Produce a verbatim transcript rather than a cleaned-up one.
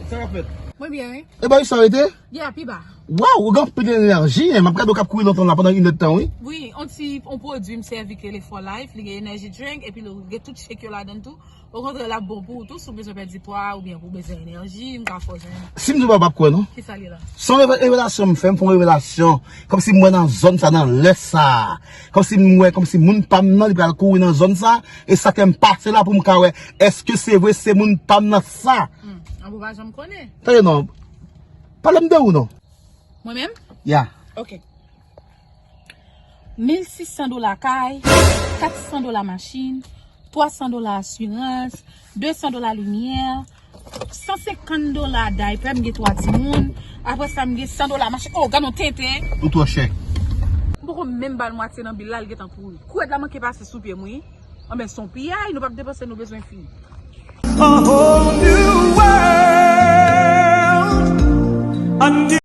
Sa k ap fèt? Mwen byen, wi. E ba wi sa rete? Yeah, pi ba. Waw, ou gen anpil enèji, hein. M ap gade w k ap kouri lontan la pandan inèdtan, wi. Wi, on ti, on pwodui m sèvi ke le for life, li gen energy drink, epi li gen tout shake yo ladan tou. Okontrè, l ap bon pou ou tou, si w bezwen pèdi pwa, oubyen pou w bezwen enèji, m ka fè w zen. Si m di w pa, w p ap kwè, non. Kisa li la? Se yon reve- revelasyon m fè, m fè yon revelasyon. Kòmsi m wè nan zòn sa, nan lè sa. Kòmsi m wè, kòmsi moun pa m nan, li pral kouri nan zòn sa. E sa fè m pase la pou m ka wè, èske se vre, se moun pa m nan sa. Hmm, an pou pa janm konnen. Tande non. Pale m de ou non. Mwen menm? Ya. Ok. Mil sis san dola kay, kat san dola machin, twa san dola asirans, de san dola limyè, san senkant dola daypè, m gen twa timoun. Apre sa, m gen san dola machin. Oh, gad yon tenten. Ou twò chè. M poko menm ba l mwatye nan bil la, l gentan kouri. Kouwèt la manke pase sou pye m, wi. Anben, se yon piyay, nou p ap depanse, nou bezwen fini.